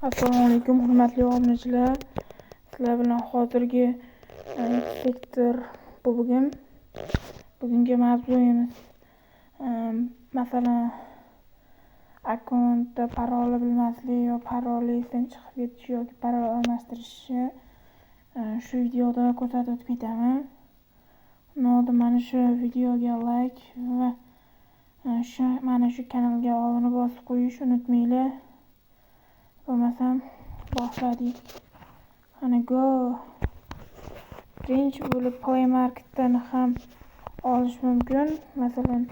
Assalomu alaykum, hurmatli obunachilar. Sizlar bilan hozirgi sektor bu bugun. Bugungi mavzuyimiz masalan, akkauntda parolni bilmaslik yo paroli esdan chiqib ketishi yoki parol almashtirishni shu videoda ko'rsatib o'tib ketaman. Undan oldin mana shu videoga like va shu mana shu kanalga obuna bosib qo'yish unutmanglar. Bo'lmasam boshladik. Qani go. Birinchi bo'lib Play Marketdan ham olish mumkin. Masalan,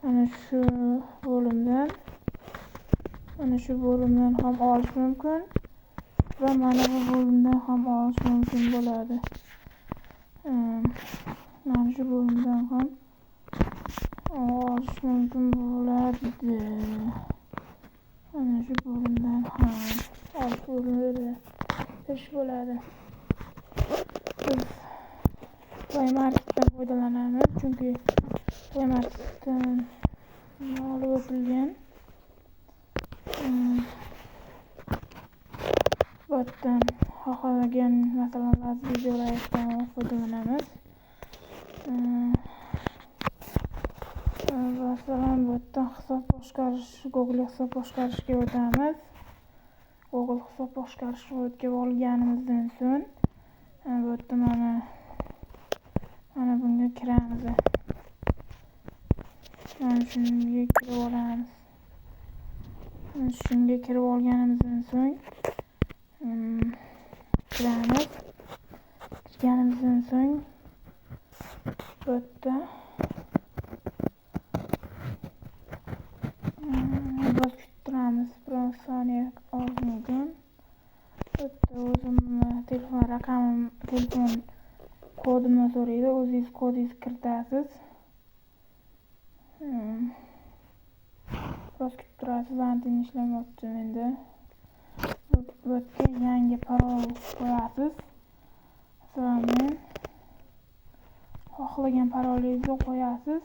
mana shu bo'limdan, mana shu bo'limdan ham olish mumkin va mana bu bo'limdan ham olish mumkin bo'ladi. Mana shu bo'limdan ham olish mumkin bo'ladi. Mana shu bo'limdan ham olish bo'ladi. Ish bo'ladi. Biz Play Marketdan foydalanamiz, chunki Play Marketdan olib o'tilgan. Bu yerdan xohlagan, masalan, ba'zi videolardan foydalanamiz. Masalan, bu yerdan hisob boshqarish, Google hisob boshqarishga o'tamiz. Google hisob boshqarishga o'tib olganimizdan so'ng bu yerda mana bunga kiramiz. Mana shunga kirib olamiz. Mana shunga kirib olganimizdan so'ng kiramiz. Kirganimizdan so'ng bu yerda biroz kutib turamiz, biroz soniya olish mumkin. Bu yerda o'zimni telefon raqamim, telefon kodimni so'raydi. O'zingiz kodingizni kiritasiz. Biroz kutib turasiz, antenna ishlamayapti menda. Bu yerga yangi parol qo'yasiz. Masalan, men xohlagan parolingizni qo'yasiz.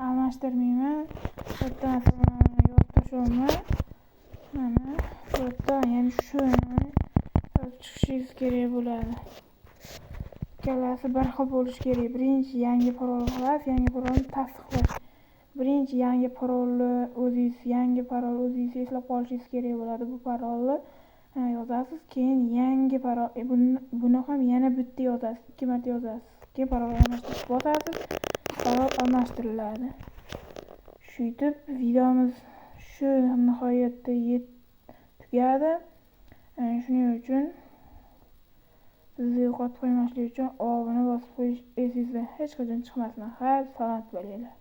Almashtirmayman. Bu yerda masalan yozib tashlayapman. Mana bu yerda ya'ni shuni yozib chiqishingiz kerak bo'ladi. Ikkalasi bir xil bo'lishi kerak. Birinchi yangi parol qo'yasiz, yangi parolni tasdiqlash. Birinchi yangi parolni o'zingiz, yangi parol o'zingiz eslab qolishingiz kerak bo'ladi. Bu parolni yozasiz, keyin yangi parol, buni ham yana bitta yozasiz, 2 marta yozasiz. Keyin parol almashtirish bosasiz, parol almashtiriladi. Shuytib videomiz shu nihoyatda tugadi. Shuning uchun bizni yo'qotib qo'ymaslik uchun obuna bosib qo'yish esingizdan hech qachon chiqmasin. Xayr, salomat bo'linglar.